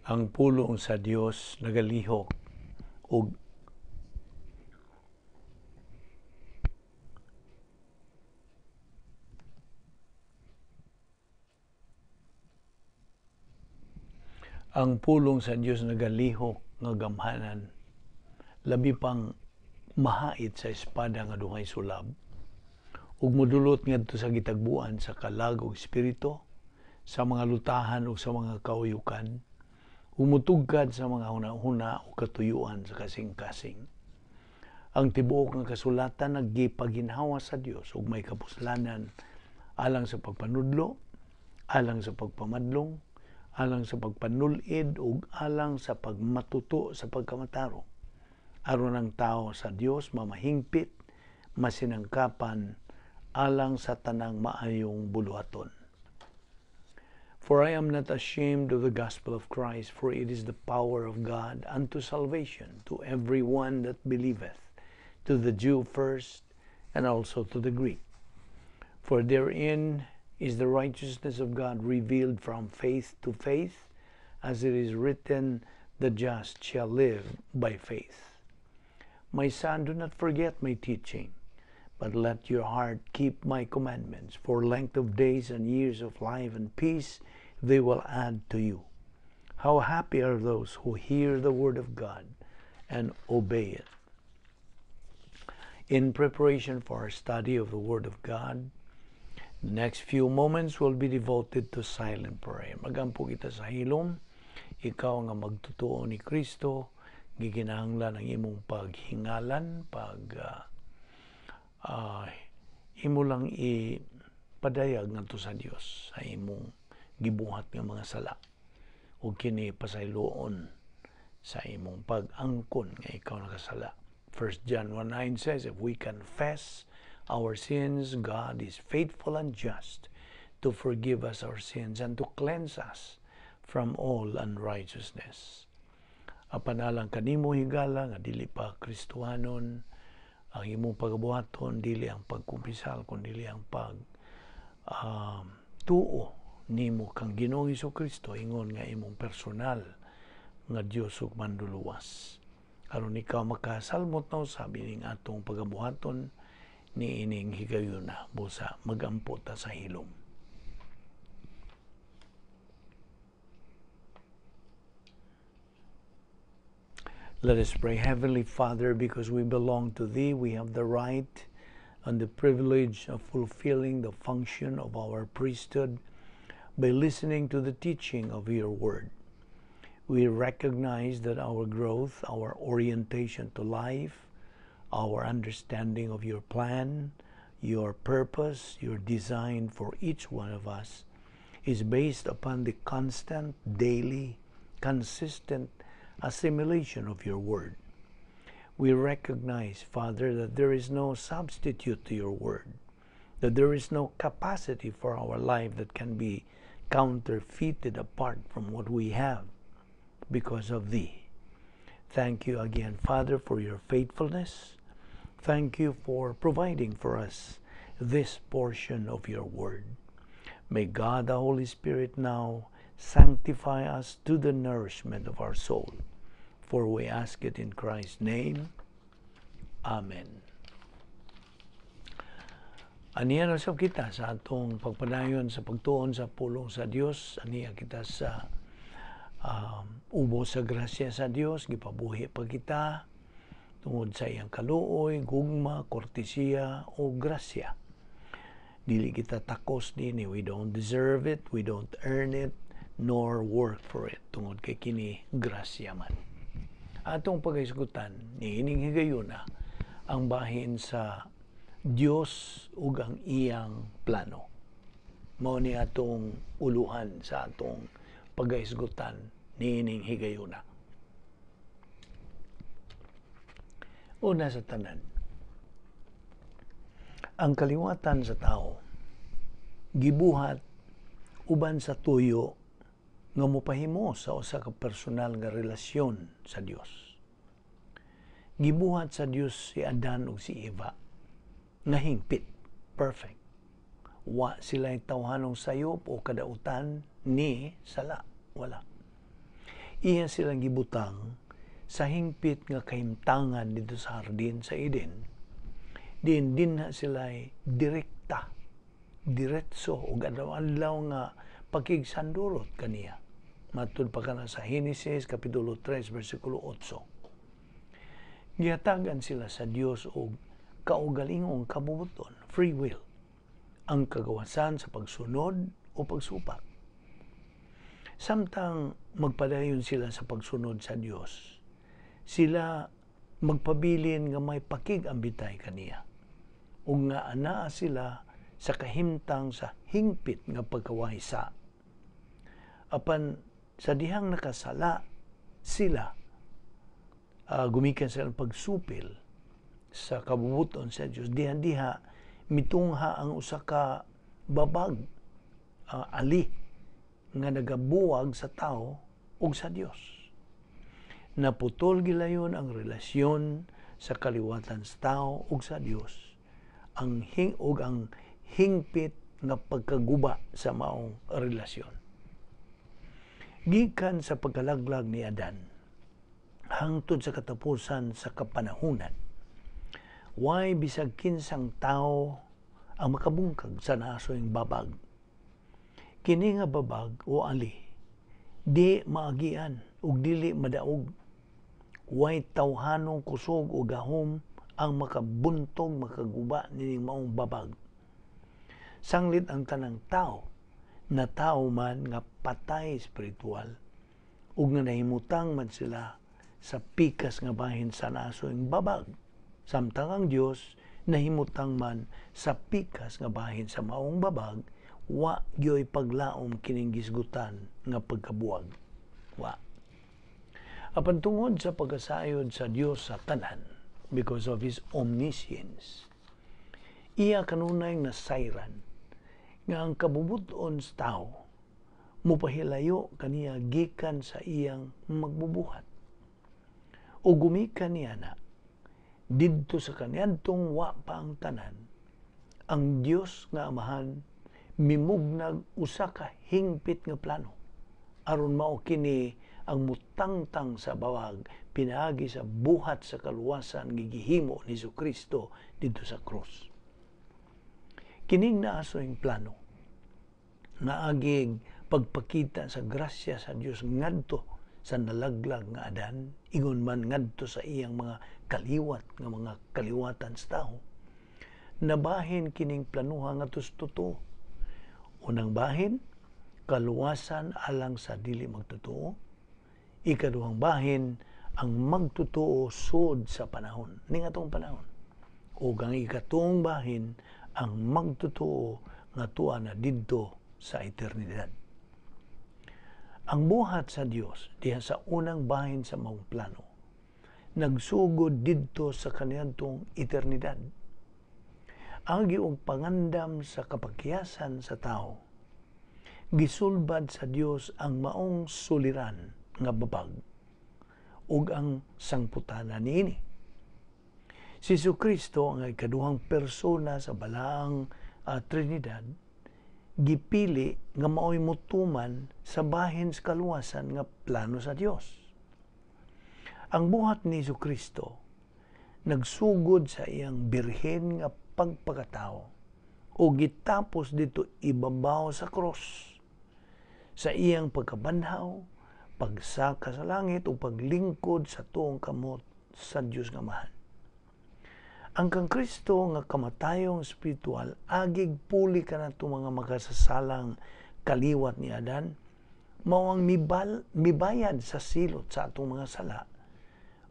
Ang pulong sa Dios nagalihok og Ang pulong sa Dios nagalihok nga gamhanan, labi pang mahait sa espada nga duhay sulab, ug modulot ngadto sa gitagbuan sa kalag ug espiritu, sa mga lutahan ug sa mga kauyukan, ug motugkad sa mga hunahuna ug katuyuan sa kasing-kasing. Ang tibuok nga kasulatan naggipaginhawa sa Dios ug may kapuslanan alang sa pagpanudlo, alang sa pagpamadlong, alang sa pagpanulid ug alang sa pagmatuto sa pagkamatarong, aron ang tao sa Dios mamahingpit, masinangkapan alang sa tanang maayong buluhaton. For I am not ashamed of the gospel of Christ, for it is the power of God unto salvation to every one that believeth, to the Jew first, and also to the Greek. For therein is the righteousness of God revealed from faith to faith, as it is written, "The just shall live by faith." My son, do not forget my teaching, but let your heart keep my commandments. For length of days and years of life and peace they will add to you. How happy are those who hear the word of God and obey it. In preparation for our study of the Word of God, the next few moments will be devoted to silent prayer. Magampo kita sa hilom, ikaw nga magtutuo ni Kristo, gikinahanglan ang imong paghingalan, pag imo lang ipadayag ngadto sa Dios sa imong gibuhat nga mga sala ug kini pasayloon sa imong pag-angkon nga ikaw nakasala. 1 John 1:9 says, "If we confess our sins, God is faithful and just to forgive us our sins and to cleanse us from all unrighteousness." Apan alang kanimo, higala, nga dili pa Kristohanon, ang imong pagabuhaton dili ang pagkumpisal kundi ang pag tuo nimo kang Ginoong Kristo ingon nga imong personal nga Dios ug Manluluwas, aron ikaw makasalmot na usab ining atong pagabuhaton ni ining higayuna. Busa magampo ta sa hilom. Let us pray. Heavenly Father, because we belong to Thee, we have the right and the privilege of fulfilling the function of our priesthood by listening to the teaching of Your Word. We recognize that our growth, our orientation to life, our understanding of Your plan, Your purpose, Your design for each one of us is based upon the constant, daily, consistent assimilation of Your Word. We recognize, Father, that there is no substitute to Your Word, that there is no capacity for our life that can be counterfeited apart from what we have because of Thee. Thank You again, Father, for Your faithfulness. Thank You for providing for us this portion of Your Word. May God, the Holy Spirit, now sanctify us to the nourishment of our soul. For we ask it in Christ's name. Amen. Aniya na sab kita sa atong pagpadayon sa pagtuon sa pulong sa Dios, aniya kita sa ubos sa grasya sa Dios, gipabuhi pa kita tungod sa iyang kaluoy, gugma, kortesiya o grasya. Dili kita takos dini, we don't deserve it, we don't earn it, nor work for it, tungod kay kini grasya man. Atong paghisgutan ni ining higayuna ang bahin sa Dios ug ang iyang plano. Mao ni atong uluhan sa atong paghisgutan niining higayuna. Una sa tanan, ang kaliwatan sa tao gibuhat uban sa tuyo nga mopahimo sa usa ka personal nga relasyon sa Dios. Gibuhat sa Dios si Adan ug si Eva nga hingpit, perfect. Wa sila tawhanong sayop o kadautan ni sala, wala. Iya silang gibutang sa hingpit nga kahimtangan dito sa hardin sa Eden. Din dinha sila direkta, diretso ug adlaw-adlaw nga pakigsandurot kaniya. Matud pa kana sa Henesis kapitulo 3 bersikulo 8. Gihatagan sila sa Dios og kaugalingong kabubuton, free will, ang kagawasan sa pagsunod o pagsupak. Samtang magpadayon sila sa pagsunod sa Dios, sila magpabilin nga may pakig-ambitay kaniya ug nga anaa sila sa kahimtang sa hingpit nga pagkawaysa. Apan sa dihang nakasala sila, gumikan sa pagsupil sa kabubuton sa Dios, diha-diha mitungha ang usa ka babag, ali nga nagabuwag sa tao ug sa Dios. Naputol gilayon ang relasyon sa kaliwatan sa tao ug sa Dios, ang hing ug ang hingpit nga pagkaguba sa maong relasyon. Gikan sa pagkalaglag ni Adan hangtod sa katapusan sa kapanahunan, way bisag kinsang tao ang makabungkag sa naasoyng babag. Kini nga babag o ali di maagian ug dili madaog. Way tawhanong kusog o gahom ang makabuntog, makaguba nining maong babag. Sanglit ang tanang tao na tao man nga patay espiritual ug nga nahimutang man sila sa pikas nga bahin sa nasoing babag, samtang ang Dios nahimutang man sa pikas nga bahin sa maong babag, wa gyoy paglaom kining gisgutan nga pagkabuwag. Wa. Apan tungod sa pagkasayod sa Dios sa tanan, because of His omniscience, iya kanunay nasayran nga ang kabubuton sa tao mupahilayo kaniya gikan sa iyang magbubuhat. O gumikan niya na didto sa kaniadtong wa pa ang tanan, ang Dios nga Amahan mimugnag usa ka hingpit nga plano aron mao kini ang mutangtang sa bawag pinaagi sa buhat sa kaluwasan nga gihimo ni Kristo didto sa krus. Kining naasoing plano nga agig pagpakita sa grasya sa Dios ngadto sa nalaglag nga Adan, ingon man ngadto sa iyang mga kaliwat nga mga kaliwatan sa tao, nabahin kining planuha nga totoo. Unang bahin, kaluwasan alang sa dili magtotoo. Ikaduhang bahin, ang magtotoo sud sa panahon, ning atong panahon. Ug ang ikatong bahin, ang magtotoo nga tuwa na didto sa eternidad. Ang buhat sa Dios diha sa unang bahin sa maong plano, nagsugod didto sa kaniadtong eternidad. Agi og pangandam sa kapagkiyasan sa tao, gisulbad sa Dios ang maong suliran nga babag ug ang sangputanan niini. Si Jesucristo, ang ikaduhang persona sa balaang Trinidad, gipili nga maoy mutuman sa bahin sa kaluwasan nga plano sa Dios. Ang buhat ni Jesucristo nagsugod sa iyang birhen nga pagpakatao o gitapos dito ibabaw sa krus sa iyang pagkabanhaw, pagsaka sa langit o paglingkod sa tuong kamot sa Dios nga Amahan. Ang kang Kristo nga kamatayong espiritual agig puli kanato mga makasasalang kaliwat ni Adan, mao ang mibayad sa silot sa atong mga sala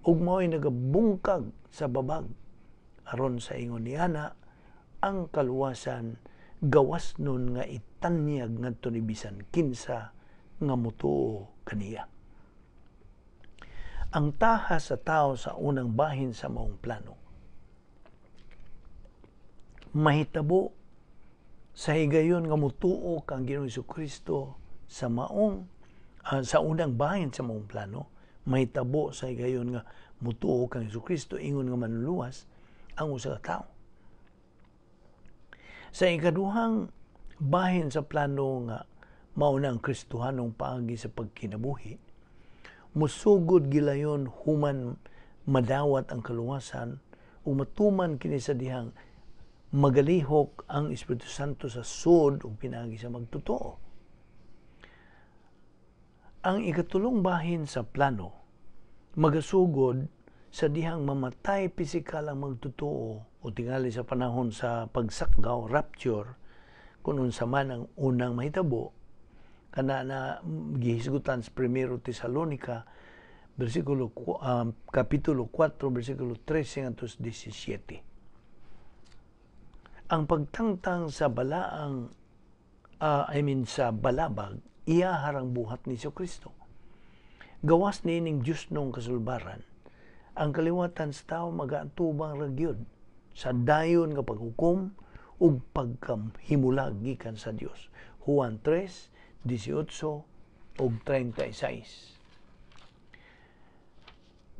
ug mao'y nagabungkag sa babag aron sa ingon ni ana ang kaluwasan gawas nun nga itanyag ngadto ni bisan kinsa nga mutuo kaniya. Ang taha sa tao sa unang bahin sa maong plano mahitabo sa higayon nga mutuo kang Ginoong Kristo sa maong sa unang bahin sa maong plano, mahitabo sa higayon nga mutuo kang Kristo ingon nga manluluwas ang usa ka tawo. Sa ikaduhang bahin sa plano nga mao na ang Kristohanong paagi sa pagkinabuhi, Musugod gilayon human madawat ang kaluwasan ug matuman kini sa dihang magalihok ang Espiritu Santo sa sud ug pinaagi sa magtotoo. Ang ikatulong bahin sa plano magasugod sa dihang mamatay pisikal ang magtotoo o tingali sa panahon sa pagsakgaw, rapture, kung unsa man ang unang mahitabo, kana na gihisgutan sa 1 Tesalonica versikulo kapitulo 4 versikulo 13 ngadto 17. Ang pagtangtang sa balaang I mean sa balabag, iya harang buhat ni Kristo. Gawas niining Diyos nung kasulbaran, ang kaliwatan sa tao magaatubang ra gyud sa dayon nga paghukom ug pagkahimulag gikan sa Dios. Juan 3:18 ug 36.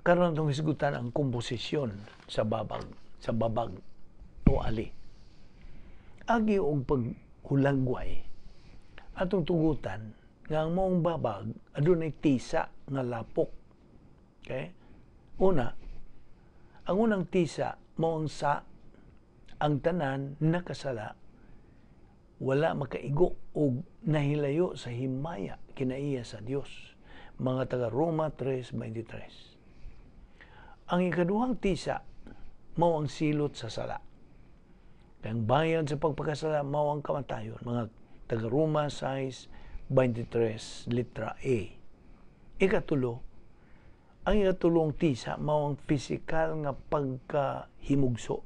Karon atong hisgutan ang komposisyon sa babag o ali. Agi og paghulagway, atong tugutan nga ang maong babag adunay tisa nga lapok. Okay? Una, ang unang tisa mao ang sa ang tanan nakasala, wala makaigo og nahilayo sa himaya kinaiya sa Dios. Mga taga Roma 3:23. Ang ikaduhang tisa mao ang silot sa sala. Ang bayad sa pagpakasala mao ang kamatayon. Mga taga Roma 6:23 litra A. Ikatulo, ang ikatulong tisa mao ang pisikal nga pagkahimugso.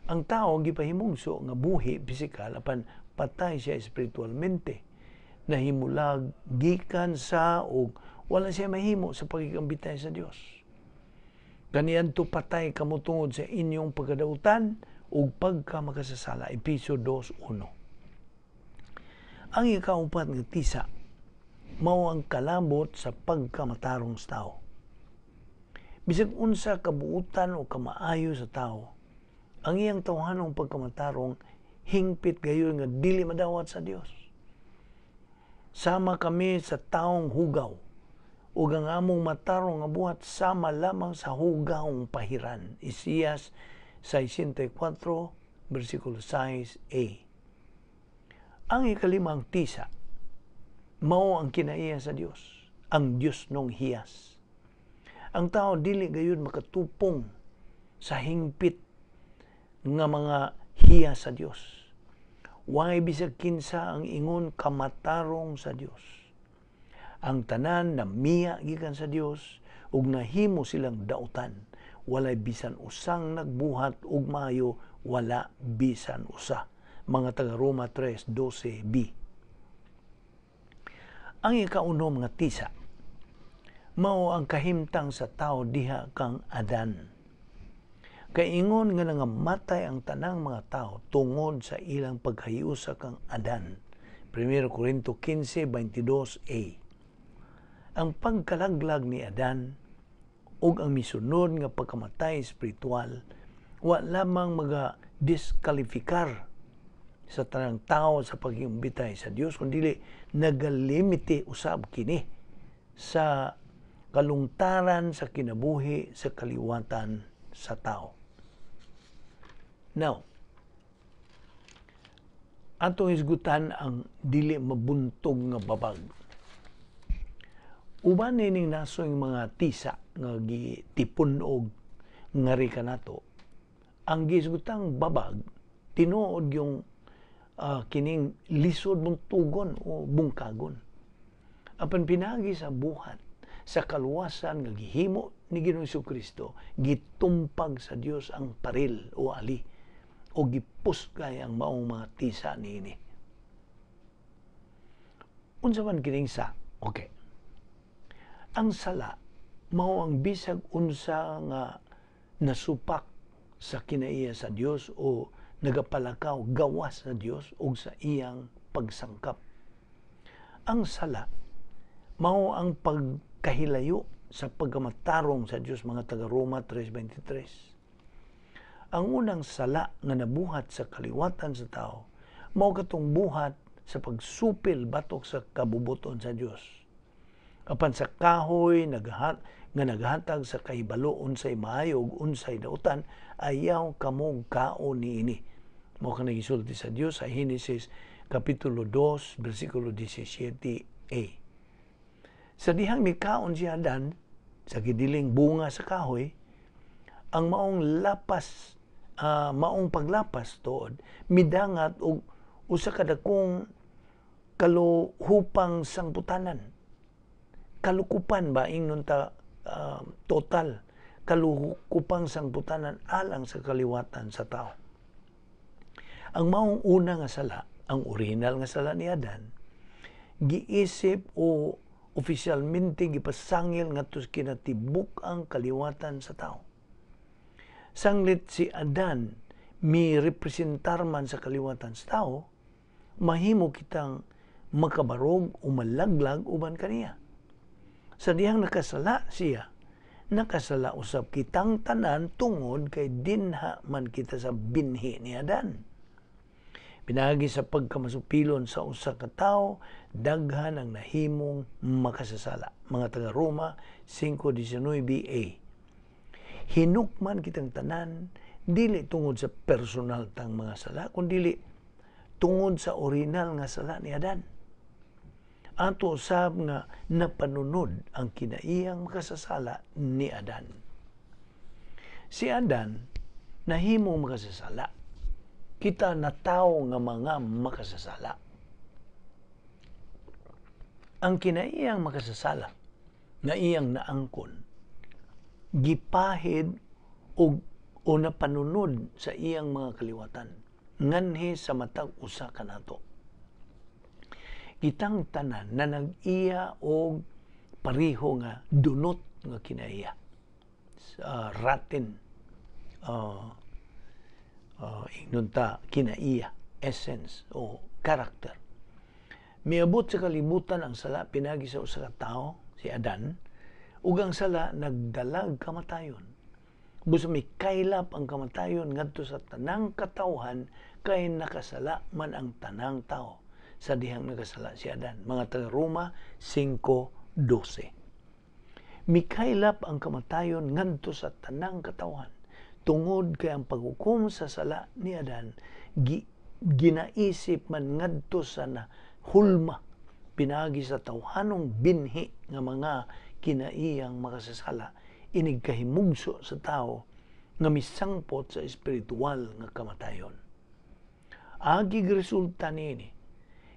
Ang tao gipahimugso nga buhi pisikal apan patay siya espiritualmente. Nahimulag gikan sa og wala siya mahimo sa pagkikambitay sa Dios. Kaniadto patay kamo tungod sa inyong pagkadautan ug pagkamakasasala. Episo 2:1. Ang ikaupat nga tisa mao ang kalabot sa pagkamatarong sa tao. Bisag unsa kabuutan o kamaayo sa tao, ang iyang tawhanong pagkamatarong hingpit gayon nga dili madawat sa Dios. Sama kami sa taong hugaw, ug ang among matarong nga buhat sama lamang sa hugawng pahiran. Isaias 64, versikulo 6a. Ang ikalimang tisa, mao ang kinaiya sa Dios, ang Dios nung hiyas. Ang tao dili gayud makatupong sa hingpit nga mga hiyas sa Dios. Way bisag kinsa ang ingon kamatarong sa Dios. Ang tanan na miya gikan sa Dios ug nahimo silang dautan. Walay bisan usang nagbuhat og maayo, wala bisan usa. Mga taga Roma 3:12b. Ang ikaunom nga tisa mao ang kahimtang sa tao diha kang Adan. Kay ingon nga nangamatay ang tanang mga tao tungod sa ilang pagkahiusa kang Adan. 1 Corinto 15:22a. Ang pagkalaglag ni Adan ug ang misunod nga pagkamatay espiritual wa lamang maga diskalifikar sa tanang tao sa pag-imbitay sa Dios, kundi nagalimite usab kini sa kalungtaran sa kinabuhi sa kaliwatan sa tao. Now, atong hisgutan ang dili mabuntog nga babag. Uban nining nasoy mga tisa nga gitipun-og ngari kanato, ang gisgutang babag tinuod yung kining lisod mong tugon o bungkagon. Apan pinagi sa buhat sa kaluwasan nga gihimo ni Ginoong Kristo, gitumpag sa Dios ang paril o ali o gipusgay ang maong mga tisa niini. Unsa man kining sa? Okay. Ang sala mao ang bisag unsa nga nasupak sa kinaiya sa Dios o nagapalakaw gawas sa Dios o sa iyang pagsangkap. Ang sala mao ang pagkahilayo sa pagkamatarong sa Dios, mga taga Roma 3:23. Ang unang sala nga nabuhat sa kaliwatan sa tao mao katong buhat sa pagsupil batok sa kabubuton sa Dios. Apan sa kahoy nga naghatag sa kahibalo unsay maayo ug unsay dautan, ayaw kamog kaon niini." Mao kanang gisulti sa Dios sa Henesis kapitulo 2 bersikulo 17a. Sa dihang mikaon si Adan sa gidiling bunga sa kahoy, ang maong lapas, maong paglapas tuod midangat og usa ka dakong kaluhupang sangputanan. Kalukupan ba ingnon ta, total kalukupang sangputanan alang sa kaliwatan sa tao. Ang maong una nga sala, ang original nga sala ni Adan, giisip o opisyalmente gipasangil ngadto sa kinatibuk ang kaliwatan sa tao. Sanglit si Adan mi representar man sa kaliwatan sa tao, mahimo kitang makabarog o malaglag uban kaniya. Sa dihang nakasala siya, nakasala usab kitang tanan tungod kay dinha man kita sa binhi ni Adan. Pinaagi sa pagkamasupilon sa usa ka tawo, daghan ang nahimong makasasala. Mga taga Roma 5:19a. Hinukman kitang tanan dili tungod sa personal tang mga sala, kundi tungod sa original nga sala ni Adan. Ato usab nga napanunod ang kinaiyang makasasala ni Adan. Si Adan nahimong makasasala. Kita natawo nga mga makasasala. Ang kinaiyang makasasala nga iyang naangkon, gipahid og o napanunod sa iyang mga kaliwatan nganhi sa matag usa kanato. Kitang tanan na nag-iya og pareho nga dunot nga kinaiya, rotten, ingnon ta kinaiya, essence o character. Miabot sa kalibutan ang sala pinagi sa usa ka tawo, si Adan, ug ang sala nagdalag kamatayon. Busa mikaylap ang kamatayon ngadto sa tanang katawhan kay nakasala man ang tanang tao sa dihang nakasala si Adan. Mga taga Roma 5:12. Mikaylap ang kamatayon ngadto sa tanang katawhan tungod kay ang paghukom sa sala ni Adan ginaisip man ngadto sa na hulma pinaagi sa tawhanong binhi nga mga kinaiyang makasasala, inig kahimugso sa tao nga misangpot sa espiritual nga kamatayon. Agig resulta niini,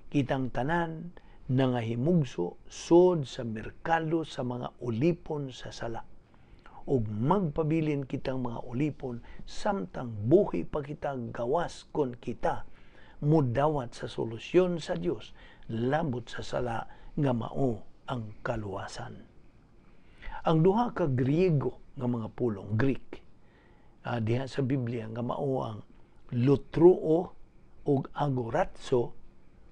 kitang tanan nangahimugso sod sa merkado sa mga ulipon sa sala. Ug magpabilin kitang mga ulipon samtang buhi pa kita gawas kon kita mudawat sa solusyon sa Dios labot sa sala nga mao ang kaluwasan. Ang duha ka Griego nga mga pulong, Greek, diha sa Biblia nga mao ang lutruo ug agoratso,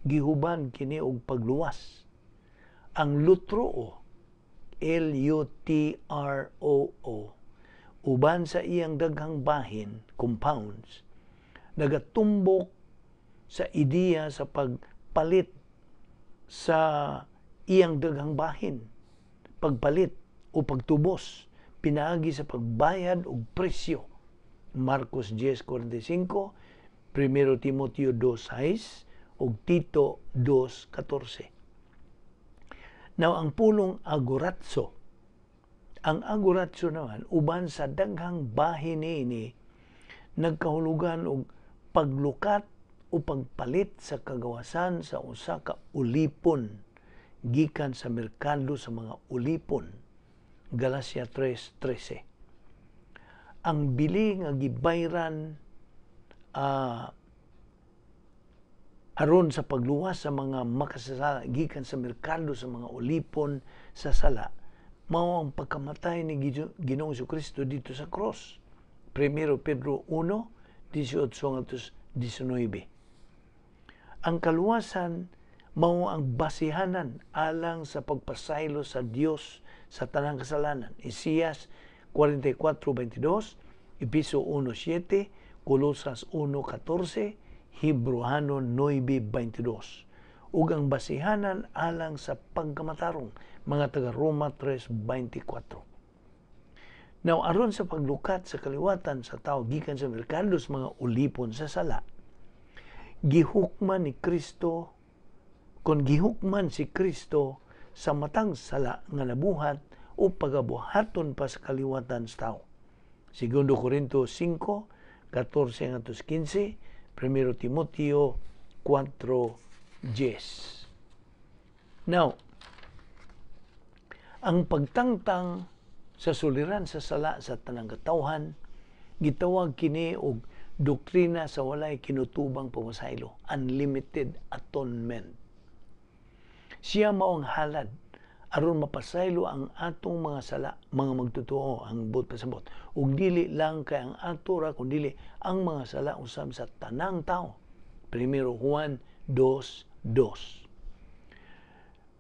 gihuban kini og pagluwas. Ang lutruo, L-U-T-R-O-O, uban sa iyang daghang bahin, compounds, nagatumbok sa ideya sa pagpalit sa iyang daghang bahin, pagpalit o pagtubos, pinaagi sa pagbayad og presyo. Marcos 10:45, 1 Timoteo 2:6, ug Tito 2:14. Now, ang pulong agoratso, ang agoratso naman, uban sa daghang bahin niini, nagkahulugan og paglukat o pagpalit sa kagawasan sa usa ka ulipon gikan sa merkado sa mga ulipon. Galacia 3:13. Ang bili nga gibayran aron sa pagluwas sa mga makasasala gikan sa merkado sa mga ulipon sa sala, mao ang pagkamatay ni Ginoong Kristo dito sa cross. 1 Pedro 1:18-19. Ang kaluwasan mao ang basihanan alang sa pagpasaylo sa Dios sa tanang kasalanan. Isaias 44:22, Episo 1:7, Colosas 1:14, Hebreohanon 9:22. ug ang basihanan alang sa pagkamatarong, Mga taga Roma 3:24. Now, aron sa paglukat sa kaliwatan sa tao gikan sa merkado sa mga ulipon sa sala, gihukman ni Kristo, kon gihukman si Kristo sa matang sala nga nabuhat o pagabuhaton pa sa kaliwatan sa tao. Segundo Corinto 5, 14 ngadto 15, 1 Timoteo 4:10. Now, ang pagtangtang sa suliran sa sala sa tanang katawhan, gitawag kini og doktrina sa walay kinutubang pagpasaylo, unlimited atonement. Siya mao ang halad aron mapasaylo ang atong mga sala, mga magtotoo ang buot pasabot. Ug dili lang kay ang ato ra, kundi ang mga sala usab sa tanang tao. 1 Juan 2:2.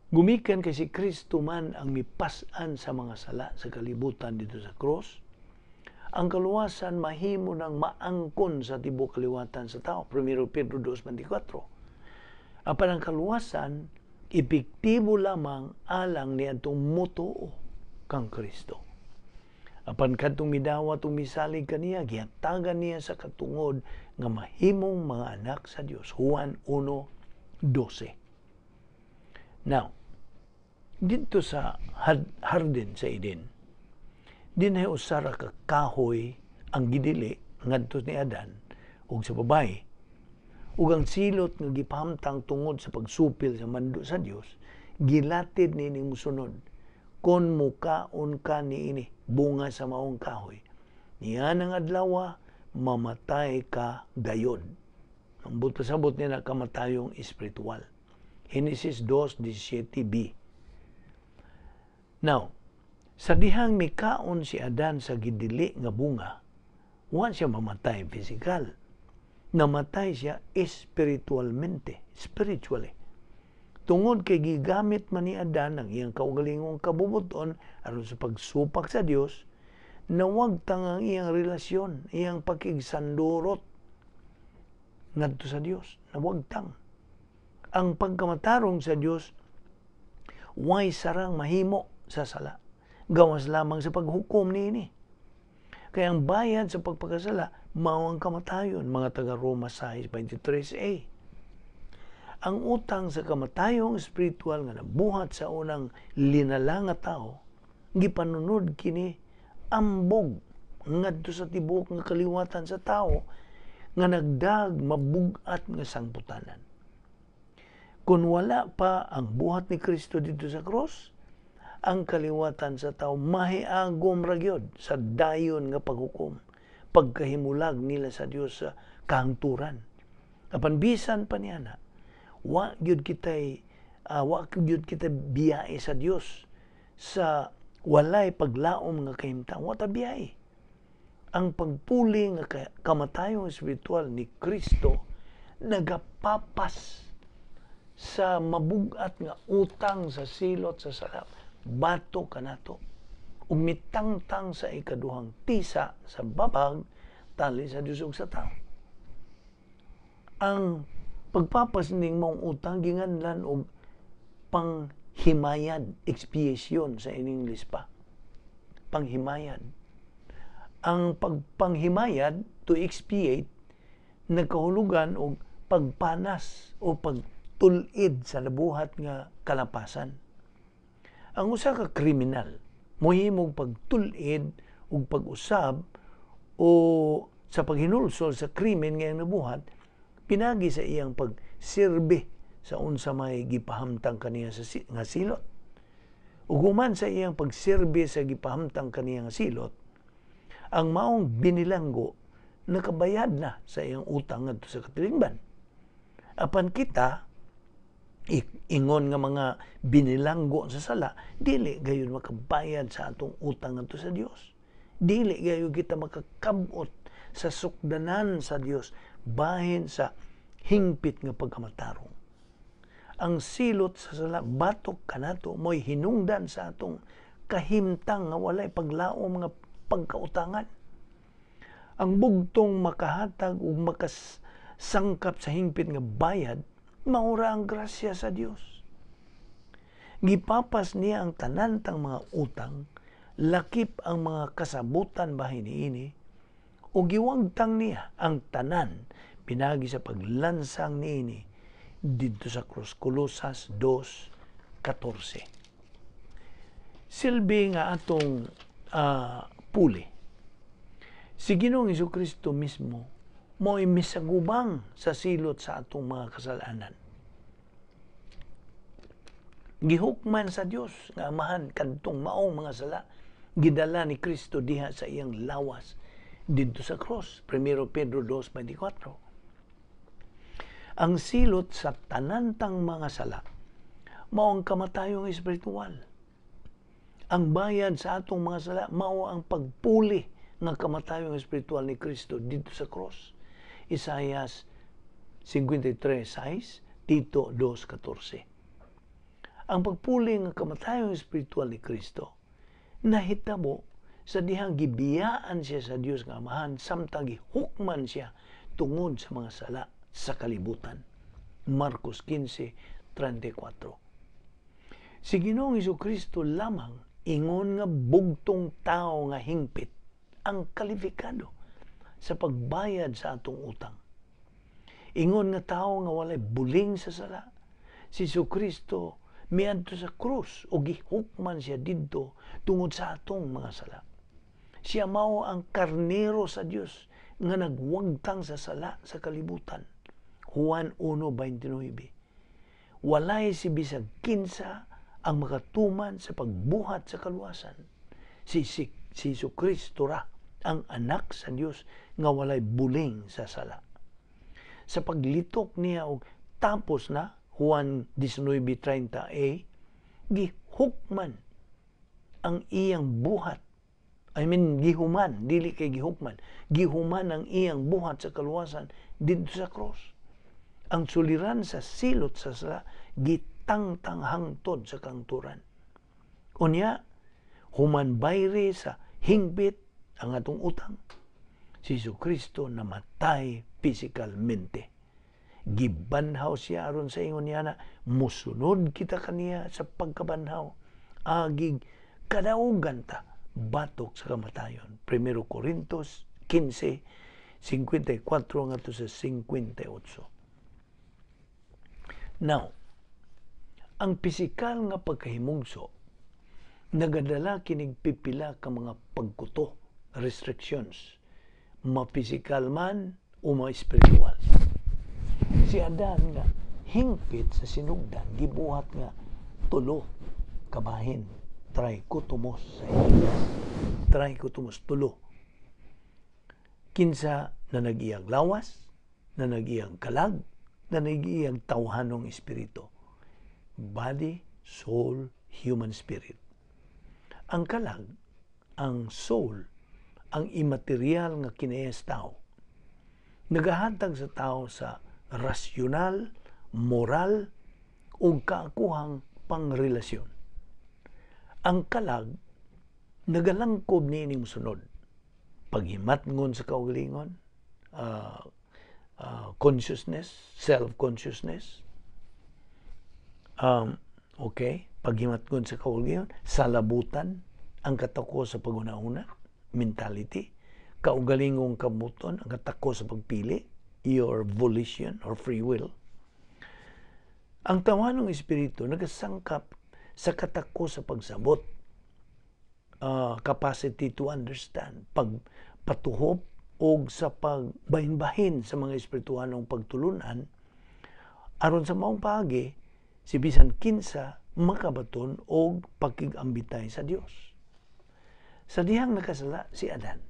Gumikan kay si Kristo man ang mipas-an sa mga sala sa kalibutan dito sa cross, ang kaluwasan mahimo nang maangkon sa tibuok kaliwatan sa tao. 1 Pedro 2:24. Apan ang kaluwasan epektibo lamang alang ni atong motuo kang Kristo. Apan kadtong midawat ug misalig kaniya, gihatagan niya sa katungod nga mahimong mga anak sa Dios. Juan 1:12. Now, didto sa hardin sa Eden, dinhi usa ra ka kahoy ang gidili ngadto ni Adan ug sa babae. Ug ang silot nga gipahamtang tungod sa pagsupil sa mando sa Dios, gilatid niining mosunod: "Kon mukaon ka niini bunga sa maong kahoy, niya ng adlaw mamatay ka gayon." Ang buot pasabot niya na kamatayong espiritual. Genesis 2:17b. Now, sa dihang mikaon si Adan sa gidili nga bunga, wa siya mamatay physical. Namatay siya espiritualmente, spiritually. Tungod kay gigamit man ni Adan ang iyang kaugalingong kabubuton aron sa pagsupak sa Dios, nawagtang ang iyang relasyon, iyang pakigsandurot ngadto sa Dios, nawagtang. Ang pagkamatarong sa Dios way sarang mahimo sa sala, gawas lamang sa paghukom niini. Kaya ang bayad sa pagpakasala mao ang kamatayon, Mga taga Roma 6:23a. Ang utang sa kamatayong espiritual nga nabuhat sa unang linala nga tao, gipanunod kini ambog ngadto sa tibuok nga kaliwatan sa tao nga nagdag mabug-at nga sangputanan. Kung wala pa ang buhat ni Kristo dito sa cross, ang kaliwatan sa tao mahiagom ra gyud sa dayon nga paghukom, pagkahimulag nila sa Dios sa kahangturan. Apan bisan pa niya na, wa gyud kita biyae sa Dios sa walay paglaom nga kahimtang, wa ta biyae. Ang pagpuli nga kamatayong espiritual ni Kristo nagapapas sa mabugat nga utang sa silot sa sala batok kanato, ug mitangtang sa ikaduhang tisa sa babag tali sa Dios ug sa tao. Ang pagpapas ning maong utang ginganlan og panghimayad, expiation sa in English pa. Panghimayad. Ang pagpanghimayad, to expiate, nagkahulugan og pagpanas o pagtul-id sa nabuhat nga kalapasan. Ang usa ka kriminal mohimog pagtul-id ug pag-usab o sa paghinulsol sa krimen nga iyang nabuhat pinagi sa iyang pagsirbi sa unsa may gipahamtang kaniya sa nga silot. Ug human sa iyang pagsirbi sa gipahamtang kaniya nga silot, ang maong binilanggo nakabayad na sa iyang utang ngadto sa katilingban. Apan kita, ingon nga mga binilanggo sa sala, dili gayon makabayad sa atong utang ngadto sa Dios. Dili gayon kita makakabot sa sukdanan sa Dios bahin sa hingpit nga pagkamatarong. Ang silot sa sala batok kanato mo'y hinungdan sa atong kahimtang nga walay paglaom nga pagkautangan. Ang bugtong makahatag ug makasangkap sa hingpit nga bayad Mao ra ang grasya sa Dios. Gipapas niya ang tanan tang mga utang, lakip ang mga kasabutan bahin niini, o giwagtang niya ang tanan pinagi sa paglansang niini didto sa krus. Kolosas 2:14. Silbi nga atong puli. Si Ginoong Hesukristo mismo mo'y misagubang sa silot sa atong mga kasalanan. Gihukman sa Dios nga Amahan kadtong maong mga sala, gidala ni Kristo diha sa iyang lawas didto sa cross. 1 Pedro 2:24. Ang silot sa tanantang mga sala mao ang kamatayong espiritual. Ang bayad sa atong mga sala mao ang pagpuli nga kamatayong espiritual ni Kristo didto sa cross. Isaias 53:6, Tito 2:14. Ang pagpuli nga kamatayong espiritual ni Kristo nahitabo sa dihang gibiyaan siya sa Dios nga Amahan samtang gihukman siya tungod sa mga sala sa kalibutan. Marcos 15:34. Si Ginoong Hesukristo lamang ingon nga bugtong tao nga hingpit ang kalifikado sa pagbayad sa atong utang. Ingon nga tao nga walay buling sa sala, si Hesukristo miadto sa krus o gihukman siya didto tungod sa atong mga sala. Siya mao ang karnero sa Dios nga nagwagtang sa sala sa kalibutan. Juan 1:29. Walay si bisag kinsa ang makatuman sa pagbuhat sa kaluwasan. Si Hesukristo ra ang anak sa Dios nga walay buling sa sala. Sa paglitok niya og tapos na, Juan 19:30a, gihukman ang iyang buhat. I mean, gihuman, dili kay gihukman. Gihuman ang iyang buhat sa kaluwasan didto sa cross. Ang suliran sa silot sa sala, gitangtang hangtod sa kangturan. Unya, human bayre sa hingpit ang atong utang. Si Hesukristo namatay physicalmente. Gibanhaw siya aron sa ingon niya na musunod kita kaniya sa pagkabanhaw. Agig kadaugan ta batok sa kamatayon. 1 Corintios 15:54 ngadto sa 58. Now, ang pisikal nga pagkahimugso nagadala kinig pipila ka mga pagkuto, restrictions, mapisikal man o ma-espiritual. Si Adan nga hingpit sa sinugdan, gibuhat nga tulo kabahin, trichotomos sa Ingles. Trichotomos, tulo. Kinsa na nag-iyang lawas, na nag-iyang kalag, na nag-iyang tawhanong espiritu. Body, soul, human spirit. Ang kalag, ang soul, ang immaterial nga kinayas tao. Nagahatag sa tao sa rasyonal, moral, o kaakuhang pangrelasyon. Ang kalag, nagalangkob niining musunod. Paghimatngon sa kaugalingon, consciousness, self-consciousness, okay, paghimatngon sa kaugalingon, salabutan, ang katako sa paghuna-huna, mentality, kaugalingong kabuton, ang katako sa pagpili, your volition or free will. Ang tawhanong espiritu nagasangkap sa katako sa pagsabot, capacity to understand, pagpatuhop o sa pagbahin-bahin sa mga espirituhanong pagtulunan, aron sa maong paagi, si bisan kinsa makabaton og pakig-ambitay sa Dios. Sa dihang nakasala si Adan,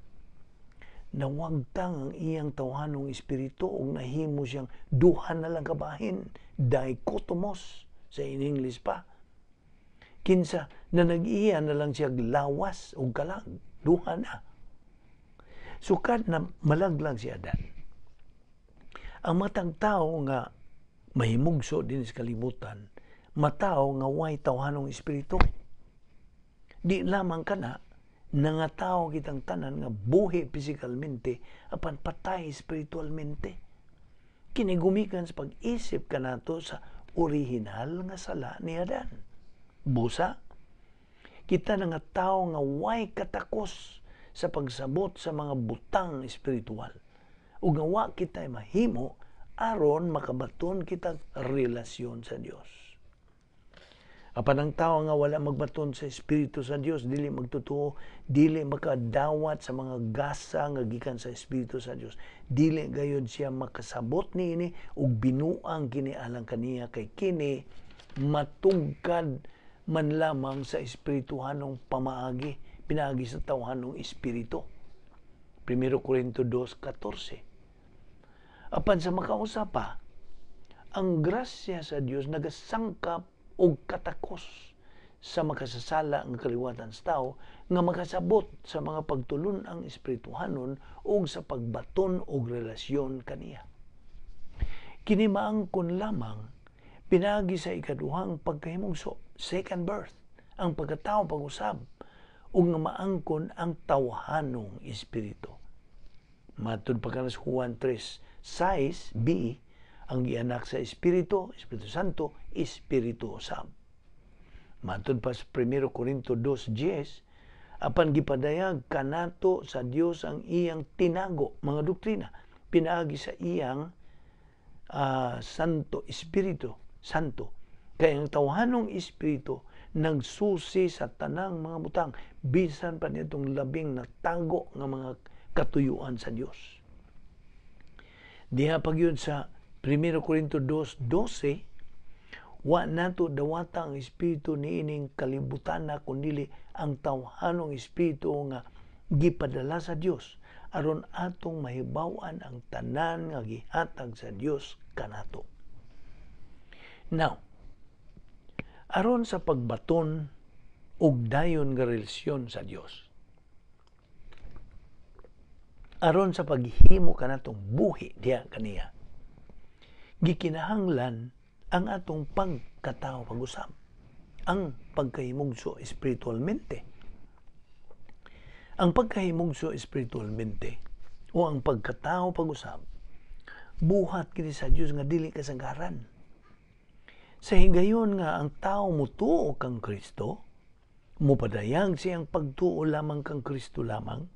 nawagtang ang iyang tawhanong espiritu ug nahimo siyang duha na lang kabahin, dichotomos sa in English pa. Kinsa na nag-iya na lang siya lawas ug kalag, duha na. Sukad na malaglag si Adan, ang matag tao nga mahimugso din sa kalibutan, matao nga way tawhanong espiritu. Di lamang kana, nangatao kitang tanan nga buhi pisikalmente apan patay espiritualmente. Kini gumikan sa pag-isip kanato sa orihinal nga sala ni Adan. Busa, kita na nga tao nga way katakos sa pagsabot sa mga butang espiritual. Ug nga wa kita mahimo aron makabaton kita relasyon sa Dios. Apan ang tao nga wala magbaton sa Espiritu sa Dios, dili magtutuo, dili makadawat sa mga gasa nga gikan sa Espiritu sa Dios. Dili gayud siya makasabot niini ug binuang kini alang kaniya kay kini matugkad man lamang sa espirituhanong pamaagi, pinaagi sa tawhanong espiritu. 1 Corinto 2:14. Apan sa makausa pa, ang grasya sa Dios nagasangkap og katakos sa makasasala nga kaliwatan sa tao nga makasabot sa mga pagtulun-ang espirituhanon ug sa pagbaton og relasyon kaniya. Kini maangkon lamang pinaagi sa ikaduhang pagkahimugso, second birth, ang pagkatao pag-usab ug nga maangkon ang tawhanong espiritu. Matud pa kanas Juan 3:6b, ang gianak sa Espiritu, Espiritu Santo, Espiritu usab. Matud pa sa 1 Corinto 2:10, apan gipadayag kanato sa Dios ang iyang tinago mga doktrina pinaagi sa iyang Santo Espiritu Santo. Kay ang tawhanong espiritu nagsusi sa tanang mga butang bisan pa nitong labing natago nga mga katuyuan sa Dios. Diha pa gyud sa 1 Corinto 2:12, wa nato dawata ang espiritu niining kalibutan na kundili ang tawhanong espiritu nga gipadala sa Dios aron atong mahibaw-an ang tanan nga gihatag sa Dios kanato. Now, aron sa pagbaton og dayon nga relasyon sa Dios, aron sa paghimo kanatong buhi diha kaniya, gikinahanglan ang atong pagkatao pag-usab, ang pagkahimugso espiritualmente. Ang pagkahimugso espiritualmente o ang pagkatao pag-usab, buhat kini sa Dios nga dili kasagaran. Sa higayon nga ang tao mutuo kang Kristo, mupadayag siyang pagtuo lamang kang Kristo lamang,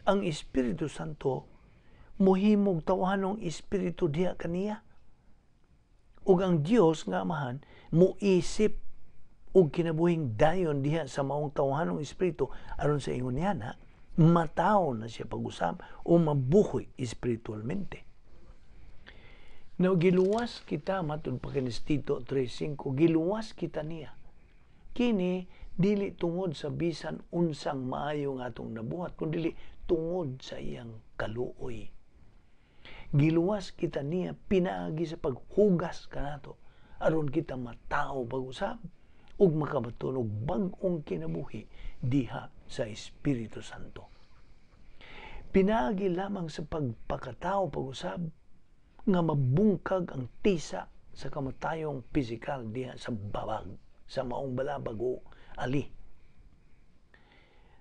ang Espiritu Santo muhimog tawhanong espiritu diha kaniya. Ug ang Dios nga Amahan muisip og kinabuhing dayon diha sa maong tawhanong espiritu aron sa ingon niya na mataw na siya pag-usab o mabuhi espiritualmente. Now, giluwas kita, matud pa kinis Tito 3:5, giluwas kita niya. Kini, dili tungod sa bisan unsang maayo nga atong nabuhat, kundi tungod sa iyang kaluoy. Giluwas kita niya pinaagi sa paghugas kanato aron kita matao pag-usab ug makabaton og bag-ong kinabuhi diha sa Espiritu Santo. Pinaagi lamang sa pagpakatao pag-usab nga mabungkag ang tisa sa kamatayong pisikal diha sa babag, sa maong balabag o ali.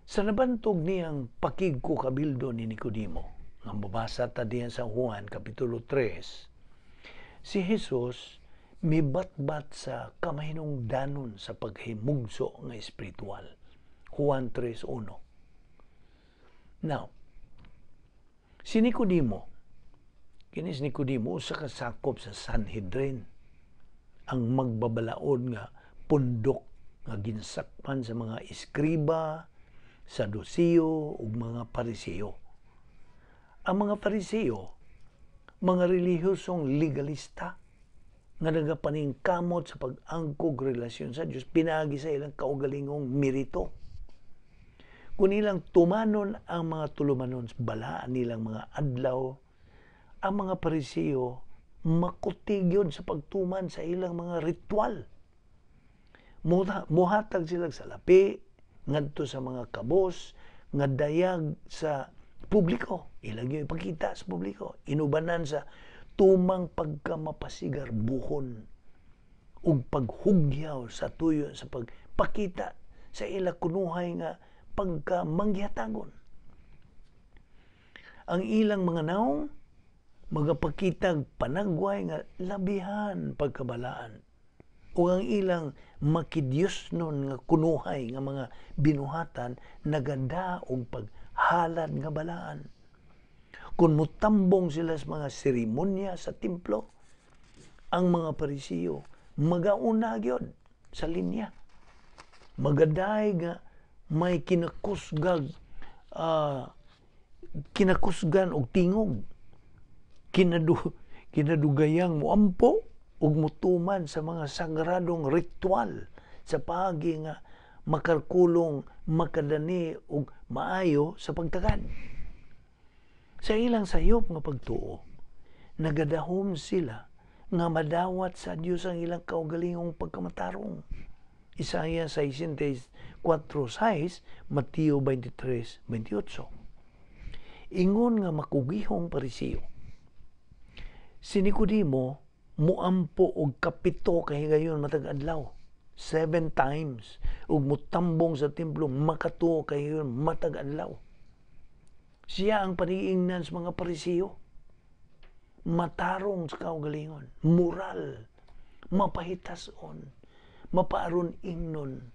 Sa nabantog niyang pakigko kabildo ni Nicodemo, nga mabasa ta diha sa Juan Kapitulo 3, si Jesus mibatbat sa kamahinungdanon sa paghimugso nga espiritual. Juan 3:1. Now, si Nicodemo, kinis Nicodemo, usa ka sakop sa Sanhedrin, ang magbabalaod nga pundok nga ginsakpan sa mga eskriba, Saduceo ug mga Pariseo. Ang mga Pariseo, mga relihiyosong legalista nga nagapaningkamot sa pag-angkog relasyon sa Dios pinaagi sa ilang kaugalingong merito. Kung ilang tumanon ang mga tulumanon, balaan nilang mga adlaw, ang mga Pariseo makutig yun sa pagtuman sa ilang mga ritual. Muhatag sila sa lapi, ngadto sa mga kabos, nga dayag sa publiko. Ilang yung ipakita sa publiko. Inubanan sa tumang pagkamapasigar buhon ug paghugyaw sa tuyo sa pagpakita sa ila kunuhay nga pagkamangyatagon. Ang ilang mga naong, Magapakitag panagway nga labihan pagkabalaan. Ug ang ilang makidiyosnon nga kunuhay nga mga binuhatan nagada og paghalad nga balaan. Kung mutambong sila sa mga seremonya sa templo, ang mga Parisiyo magauna gyud sa linya. Magaday nga may kinakusgag kinakusgan og tingog. Kinadugayang muampo ug mutuman sa mga sagradong ritual sa paagi nga makarkulong makadani og maayo sa pagtakad. Sa ilang sayop nga pagtuo, nagadahom sila nga madawat sa Dios ang ilang kaugalingong pagkamatarong. Isaiah 64:6, Mateo 23:28. Ingon nga makugihong Parisiyo, si Nicodemo muampo og kapito ka higayon matag adlaw, 7 times, ug mutambong sa templo makatuo ka higayon matag adlaw. Siya ang paniingnan sa mga Parisiyo. Matarong sa kaugalingon, moral, mapahitason, mapaaron ingnon,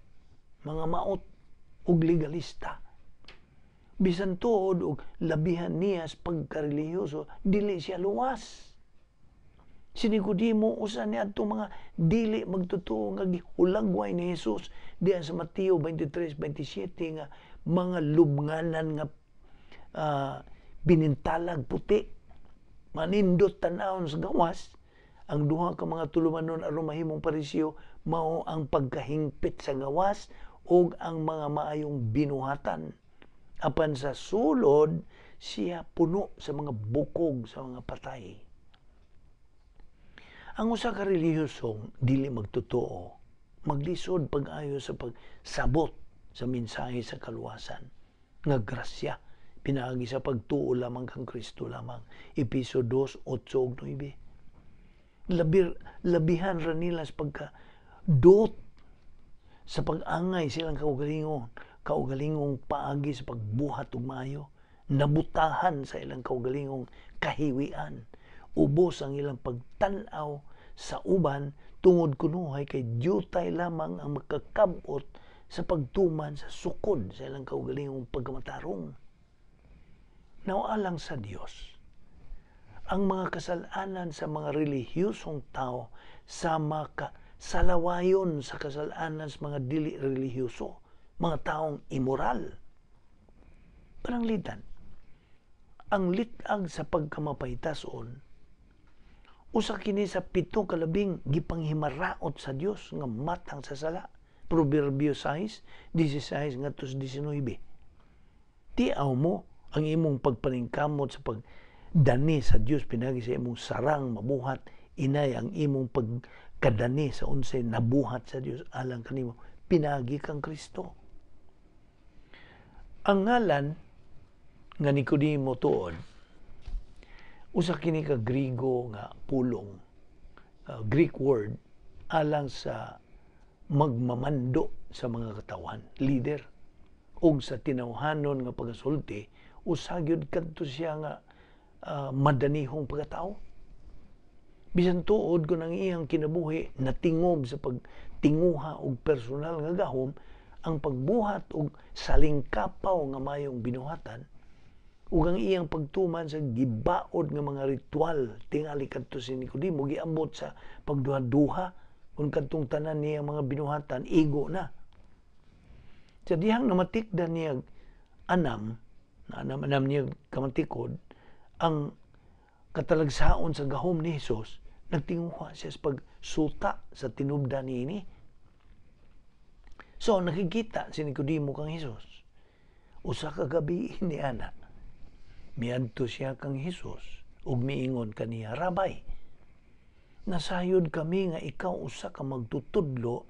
mga maot ug legalista. Bisan tuod og labihan niya sa pagkarelihiyoso, dili siya luwas. Si Nicodemo usa ni adtong mga dili magtotoo nga gihulagway ni Jesus diyan sa Mateo 23:27 nga mga lubnganan nga binintalag puti, manindot tan-awon sa gawas. Ang duha ka mga tulumanon aron mahimong Parisiyo mao ang pagkahingpit sa gawas ug ang mga maayong binuhatan. Apan sa sulod siya puno sa mga bukog sa mga patay. Ang usa ka relihiyosong dili magtotoo, maglisod pag-ayo sa pagsabot sa mensahe sa kaluwasan nga grasya pinaagi sa pagtuo lamang kang Kristo lamang. Episo 2:8 ug 9. Labihan ra nila sa pagka dot sa pag-angay silang kaugalingong paagi sa pagbuhat og maayo, nabutahan sa ilang kaugalingong kahiwian. Ubos ang ilang pagtan-aw sa uban tungod kunuhay kay diyutay lamang ang makakabot sa pagtuman sa sukod sa ilang kaugalingong pagkamatarong. Nawalang sa Dios ang mga kasalanan sa mga relihiyosong tao sa makasalawayon sa kasalanan sa mga dili relihiyoso, mga taong immoral. Pananglitan, ang litag sa pagkamapahitason, usa kini sa 7 kalabing gipanghimaraot sa Dios nga matang sa sala. Proverbio 6:16 ngadto sa 19. Tiaw mo ang imong pagpaningkamot sa pagdani sa Dios pinagi sa imong sarang mabuhat, inay ang imong pagkadani sa unsay nabuhat sa Dios alang kanimo pinagi kang Kristo. Ang ngalan nga Nicodemo tuod usa kini ka Griego nga pulong, Greek word alang sa magmamando sa mga katawan, leader. Og sa tinawhanon nga pagasulti, usa gyud kadto siya nga madanihong pagkatao. Bisan tuod kun ang iyang kinabuhi natingob sa pagtinguha og personal nga gahom, ang pagbuhat og salingkapaw nga mayong binuhatan ug ang iyang pagtuman sa gibaod nga mga ritual tingali kadto si Nicodemo giambot sa pagduha-duha kung kadtong tanan niya mga binuhatan igo na. Sa dihang namatikdan niya anam, na anam-anam niya kamatikod, ang katalagsaon sa gahom ni Hesus, nagtinguha siya sa pagsuta sa tinubda niini. So nakikita si Nicodemo kang Hesus. Usa ka gabi ni ana, miadto siya kang Hesus ug miingon kaniya, "Rabay, nasayod kami nga ikaw usa ka magtutudlo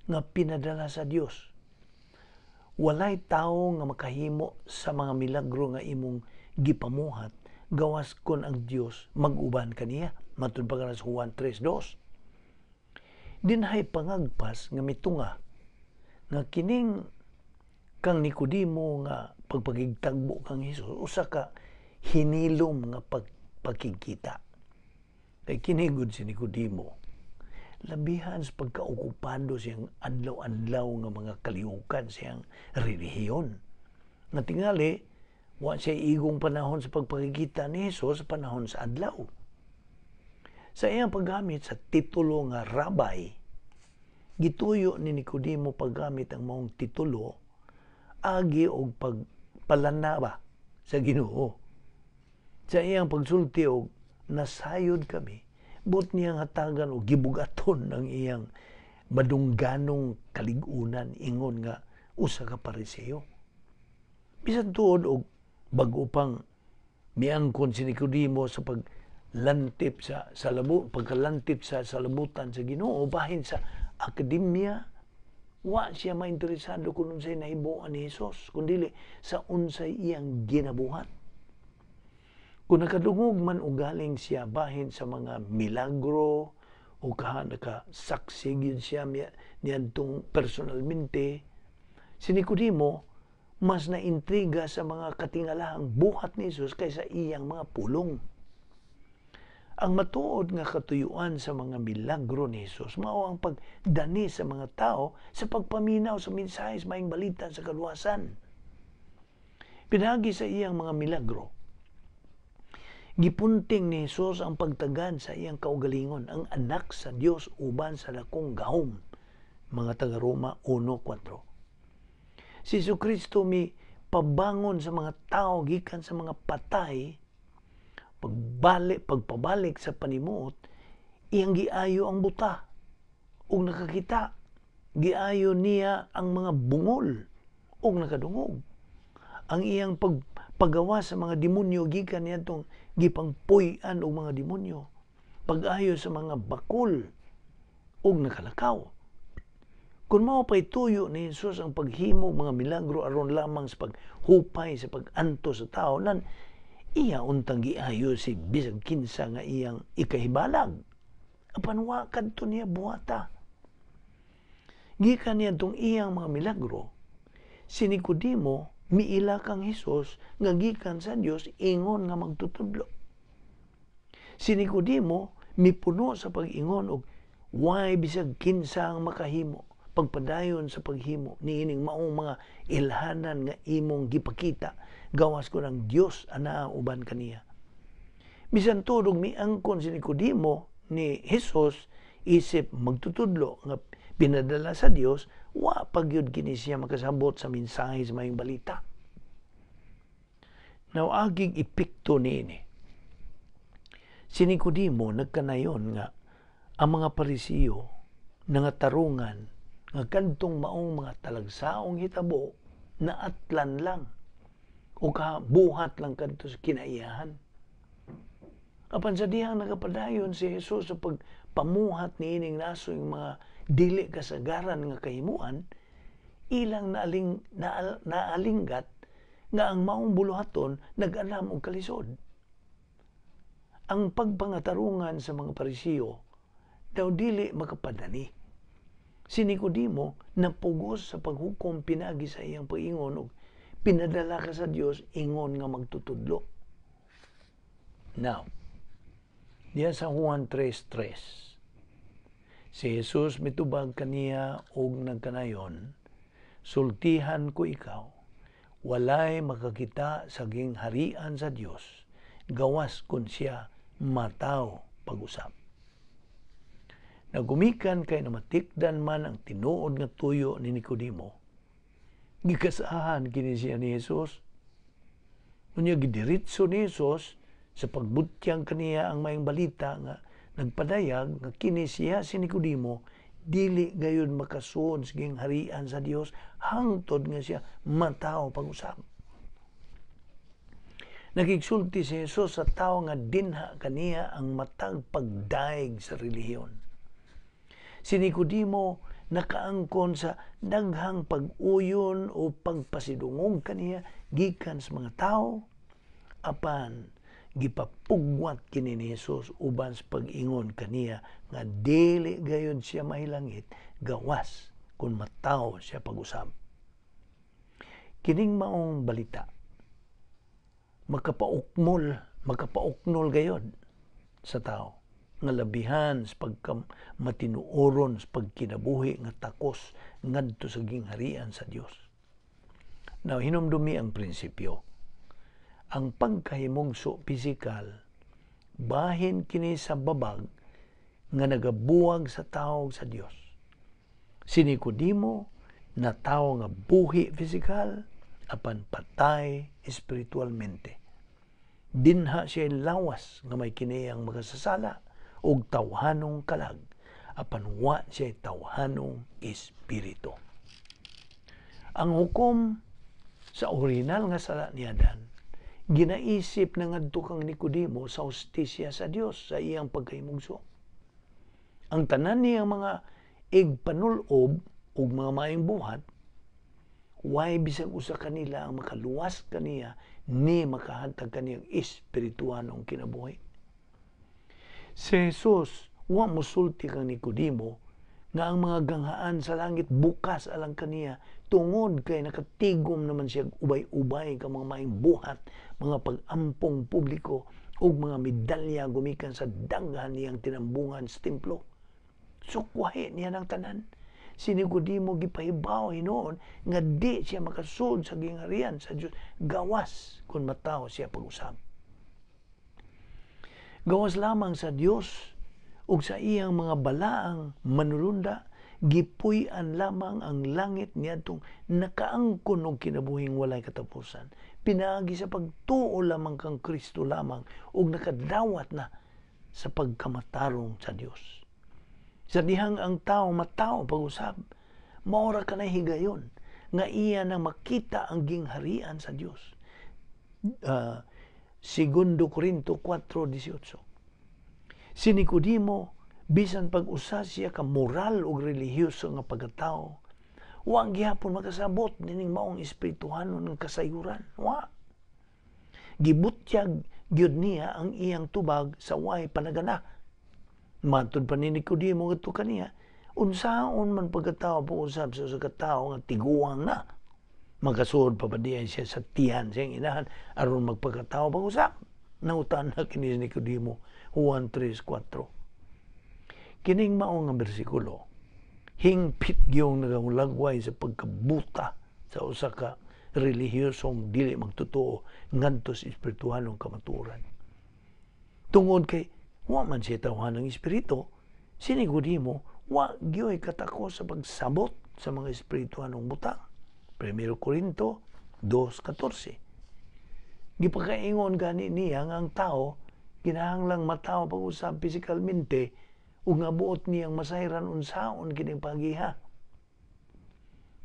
nga pinadala sa Dios. Walay tawo nga makahimo sa mga milagro nga imong gipamuhat gawas kon ang Dios mag-uban kaniya." Matud pa sa Juan 3:2. Dinhay pangagpas nga mitunga nga kining kang Nicodemo nga pagpagigtagbo kang Hesus usa ka hinilom nga pagpakigkita. Kay kini gud si Nicodemo, labihan sa pagkaokupado siyang adlaw-adlaw nga mga kalihukan siyang relihiyon. Nga tingali, wa siya igong panahon sa pagpakikita ni Jesus sa panahon sa adlaw. Sa iyang paggamit sa titulo nga rabbi, gituyo ni Nicodemo paggamit ang maong titulo agi og pagpalanaba sa Ginoo. Sa iyang pagsulti og "nasayod kami", but niyang hatagan og gibugaton ang iyang madungganong kalig-unan ingon nga usa ka Pariseo. Bisan tuod og bag-o pang miangkon si Nicodemo sa paglantip sa labo, pagkalantip sa salabutan sa Ginoo bahin sa akademya, wa siya mainteresado kung unsay nahiboan ni Hesus, kundili sa unsay iyang ginabuhat. Kung nakadungog man ugaling siya bahin sa mga milagro o kaha nakasaksi gyud siya niadtong personalmente, si Nicodemo mas naintriga sa mga katingalahang buhat ni Jesus kaysa iyang mga pulong. Ang matuod nga katuyuan sa mga milagro ni Jesus mao ang pagdani sa mga tao sa pagpaminaw sa mensahe sa maayong balita sa kaluwasan. Pinaagi sa iyang mga milagro, gipunting ni Jesus ang pagtagad sa iyang kaugalingon, ang anak sa Dios uban sa dakong gahom. Mga taga-Roma 1:4. Si Jesucristo mi pabangon sa mga tao gikan sa mga patay, pagpabalik sa panimuot, iyang giayo ang buta ug nakakita. Giayo niya ang mga bungol ug nakadungog. Ang iyang pagpagawa sa mga demonyo gikan niadtong gipangpuy-an og mga demonyo, pag-ayo sa mga bakul ug nakalakaw. Kung mao pa'y tuyo ni Jesus ang paghimo mga milagro aron lamang sa paghupay sa pag-antos sa tao, nan iya untang giayo si bisag kinsa nga iyang ikahibalag. Apan wa kadto niya buhata. Gikan niya tong iyang mga milagro, si Nicodemo miila kang Hesus nga gikan sa Dios ingon nga magtutudlo. Si Nicodemo mipuno sa pag-ingon og way bisag kinsa ang makahimo pagpadayon sa paghimo niining maong mga ilhanan nga imong gipakita gawas kon ang Dios anaa uban kaniya. Bisan tuod og miangkon si Nicodemo ni Hesus isip magtutudlo nga pinadala sa Dios, wa pa gyud kini siya makasabot sa mensahe sa maayong balita. Now, agig epekto niini. Si Nicodemo nagkanayon nga ang mga Parisiyo nangatarungan nga kadtong maong mga talagsaong hitabo naatlan lang o kabuhat lang kadto sa kinaiyahan. Apan sa dihang nagapadayon si Jesus sa pagpamuhat niining nasoy mga dili kasagaran nga kahimuan, ilang naalinggat nga ang maong buluhaton nag-alam og kalisod. Ang pagpangatarungan sa mga Parisiyo daw dili makapadani. Si Nicodemo napugos sa paghukom pinagi sa iyang pag-ingon og pinadala ka sa Dios ingon nga magtutudlo. Now, diya sa Juan 3:3, si Jesus mitubag kaniya og nagkanayon, "Sultihan ko ikaw, walay makakita sa gingharian sa Dios gawas kun siya matawo pag-usab." Nagumikan kay namatikdan man ang tinuod nga tuyo ni Nicodemo, gikasahan kini siya ni Jesus. Unya gidiretso ni Jesus sa pagbutyang kaniya ang maayong balita nga nagpadayag nga kini siya si Nicodemo dili gayud makasuod sa gingharian sa Dios hangtod nga siya matawo pag-usab. Nakigsulti si Jesus sa tawo nga dinha kaniya ang matag pagdaig sa relihiyon. Si Nicodemo nakaangkon sa daghang pag-uyon o pagpasidungog kaniya gikan sa mga tawo, apan gipapugwat kini ni Jesus uban sa pag-ingon kaniya nga dili gayud siya mahilangit gawas kung matawo siya pag-usab. Kining maong balita makapauknol gayod sa tao. nga labihan sa pagkamatinuoron sa pagkinabuhi nga takos ngadto sa gingharian sa Dios. Now, hinumdumi ang prinsipyo. Ang pagkahimugso pisikal, bahin kini sa babag nga nagabuwag sa tao sa Dios. Si Nicodemo na tao nga buhi pisikal apan patay espiritualmente. Dinha siya lawas nga may kiniyang makasasala og tawhanong kalag, apan wa siya tawhanong espiritu. Ang hukom sa original nga sala ni Adan ginaisip na ngadto kang Nicodemo sa hustisya sa Dios sa iyang pagkahimugso. Ang tanan niyang mga igpanulob ug mga maayong buhat, way bisag usa kanila ang makaluwas kaniya ni makahatag kaniyang espirituanong kinabuhi. Si Jesus wa mosulti kang Nicodemo nga ang mga ganghaan sa langit bukas alang kaniya tungod kay nakatigom naman siya ubay-ubay ka mga maayong buhat, mga pag-ampong publiko ug mga medalya gumikan sa daghan niyang tinambungan sa templo. Sukwahi niya ng tanan. Si Nicodemo gipahibaw hinuon nga di siya makasud sa gingharian sa Dios gawas kung matawo siya pag-usab. Gawas lamang sa Dios ug sa iyang mga balaang manulunda, gipuy-an lamang ang langit niadtong nakaangkon og kinabuhing walay katapusan. Pinaagi sa pagtuo lamang kang Kristo lamang ug nakadawat na sa pagkamatarong sa Dios. Sa dihang ang tao matao pag-usab, maora ka na higayon nga iya nang makita ang gingharian sa Dios. Segundo Corinto 4:18. Si Nicodemo, bisan pag-usa siya ka moral ug relihiyoso nga pagkatao, wa gihapon makasabot nining maong espirituhanon nga kasayuran. Wa. Gibutyag gyud niya ang iyang tubag sa way panagana. Matod pa ni Nicodemo ngadto kaniya, unsaon man pagkatao pag-usab sa usa ka tawo nga tiguang na? Makasuod pa ba diay siya sa tiyan sa iyang inahan aron magpagkatao pag-usab? Nangutan na kini si Nicodemo, Juan 3:4. Kining mao nga bersikulo, hingpit giyong nagahulagway sa pagkabuta sa usa ka relihiyosong dili magtotoo ngadto sa espirituhanong kamatuoran. Tungod kay wa man siya tawhan ng espiritu, si Nicodemo wa gyoy katako sa pagsabot sa mga espirituhanong butang. 1 Corinto 2:14. Gipakaingon gani niya nga ang tao kinahanglang matawo pag-usab pisikalmente ug nga buot niyang masayran unsaon kining pagiha.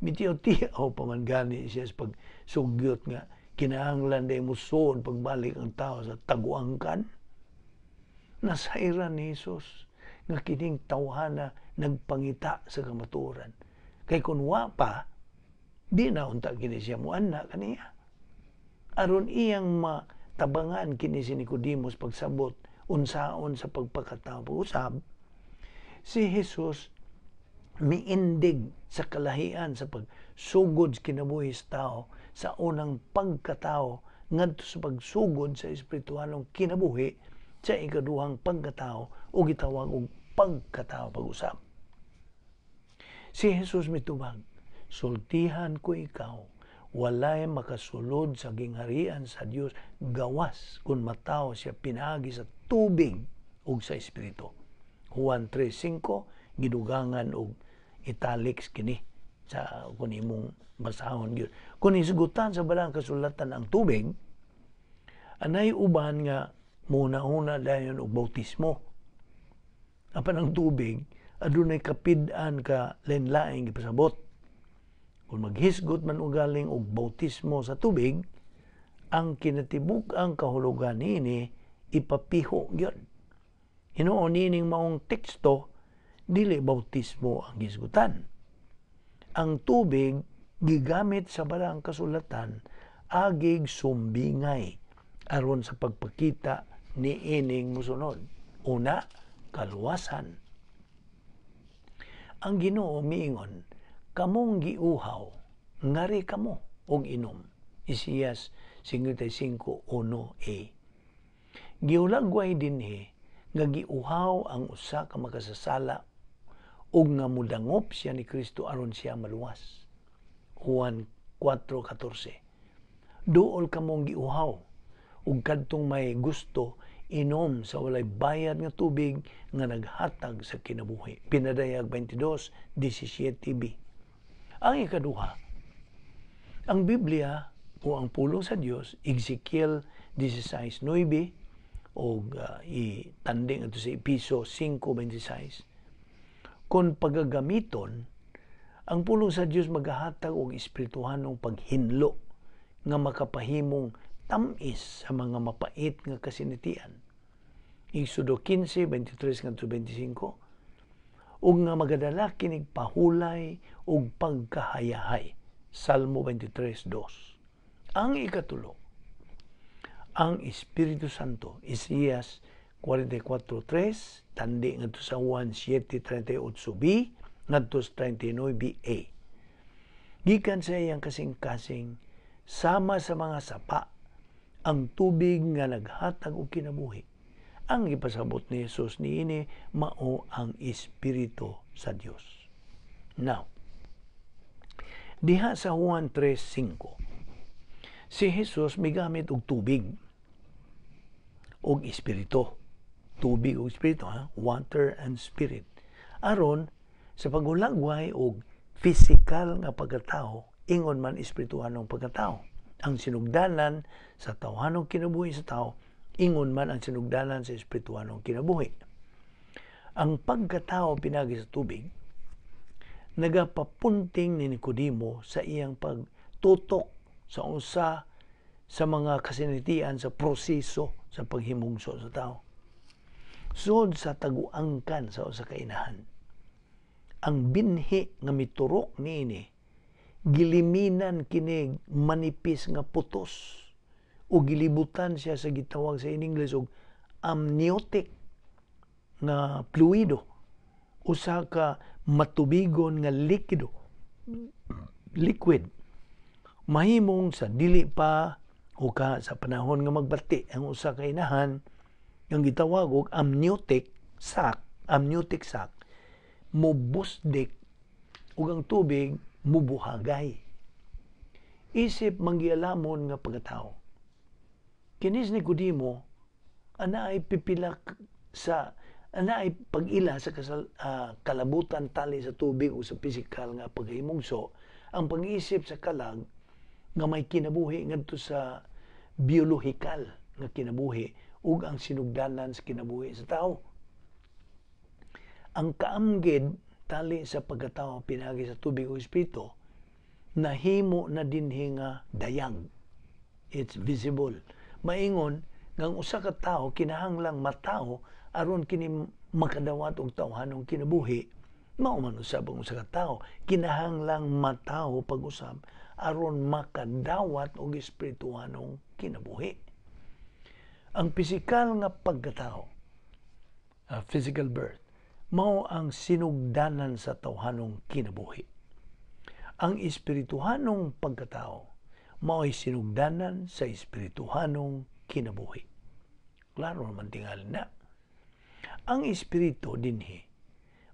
Mitiyaw-tiyaw pa man gani siya sa pagsugyot nga kinahanglan day musuod pagbalik ang tao sa taguangkan. Nasayran ni Jesus nga kining tawhana nagpangita sa kamatuoran. Kay kun wa pa, di na unta kini siya muanna kaniya. Aron iyang matabangan kini si Nicodemus pagsabot unsaon sa pagpakatao pag-usab, si Jesus miindig sa kalahian sa pagsugod sa kinabuhi sa tao sa unang pagkatao ngadto sa pagsugod sa espirituhanong kinabuhi sa ikaduhang pagkatao o gitawag og pagkatao pag-usab. Si Jesus mitubag, "Sultihan ko ikaw, walay makasulod sa gingharian sa Dios gawas kung matawo siya pinaagi sa tubig ug sa espiritu." Juan 3:5, gidugangan og italics kini sa kung imong basahon gyud. Kung isgutan sa balang kasulatan ang tubig, anay uban nga muna-una dayon og bautismo. Apan ang tubig, adunay kapid-an ka lain-laing gipasabot. Kung maghisgot man ugaling og bautismo sa tubig, ang kinatibuk-ang kahulugan niini ipapiho gyud. Hinuon niining maong teksto, dili bautismo ang gisgutan. Ang tubig gigamit sa balang kasulatan agig sumbingay aron sa pagpakita niining mosunod. Una, kaluwasan. Ang Ginoo miingon, "Kamong giuhaw, ngari kamo og inom." Isaias 55:1a. Gihulagway dinhi Nga giuhaw ang usa ka makasasala ug nga mudangop siya ni Kristo aron siya maluwas. Juan 4:14. Duol kamong giuhaw ug kadtong may gusto inom sa walay bayad nga tubig nga naghatag sa kinabuhi. Pinadayag 22:17b. Ang ikaduha, ang Biblia o ang pulong sa Dios, Ezekiel 16:9 o itanding ito sa Episo 5:26. Kung pagagamiton, ang pulong sa Dios magahatag og espirituhanong paghinlo nga makapahimong tamis sa mga mapait nga kasinatian. Exodo 15:23 ngadto 25, ug nga magadala kinig pahulay ug pagkahayahay. Salmo 23:2. Ang ikatulo, ang Espiritu Santo, Isaias 44:3, tandi ngadto sa Juan 7:38b ngadto sa 39a. Gikan sa iyang kasing-kasing, sama sa mga sapa, ang tubig nga naghatag og kinabuhi. Ang gipasabot ni Jesus niini mao ang Espiritu sa Dios. Now, diha sa Juan 3:5, si Jesus migamit og tubig og espiritu. Tubig og espiritu, ha? Water and spirit. Aron sa paghulagway og physical nga pagkatao, ingon man espirituhanong pagkatao. Ang sinugdanan sa tawhanong kinabuhi sa tao, ingon man ang sinugdanan sa espirituhanong kinabuhi. Ang pagkatao pinagi sa tubig, nagapapunting ni Nicodemo sa iyang pagtutok sa usa sa mga kasinatian sa proseso sa paghimungso sa tao. Sud sa taguangkan sa usa ka inahan, ang binhi nga miturok niini giliminan kini manipis nga putos o gilibutan siya sa gitawag sa in English og amniotic nga fluido, usa ka matubigon nga likido, liquid. Mahimong sa dili pa o ka sa panahon nga magbati ang usa ka inahan, ang gitawag og amniotic sac, amniotic sac mobusdik ug ang tubig mubuhagay. Isip manggialamon nga pagkatao, kinis ni Nicodemo ana ay pipila sa ana ay pag-ila sa kalabutan tali sa tubig o sa pisikal nga paghimungso. Ang pag-isip sa kalag nga may kinabuhi ngadto sa biolohikal nga kinabuhi ug ang sinugdanan sa kinabuhi sa tao. Ang kaamgid tali sa pagkatao pinagi sa tubig o espiritu nahimo na dinhi nga dayag. It's visible. Maingon nga ang usa ka tawo kinahanglang matao aron kini makadawat og tawhanong kinabuhi, mao man usab ang usa ka tawo kinahanglang matawo pag-usab aron makadawat og espirituhanong kinabuhi. Ang pisikal nga pagkatao, physical birth, mao ang sinugdanan sa tawhanong kinabuhi. Ang espirituhanong pagkatao mao'y sinugdanan sa espirituhanong kinabuhi. Klaro naman tingali na. Ang espiritu dinhi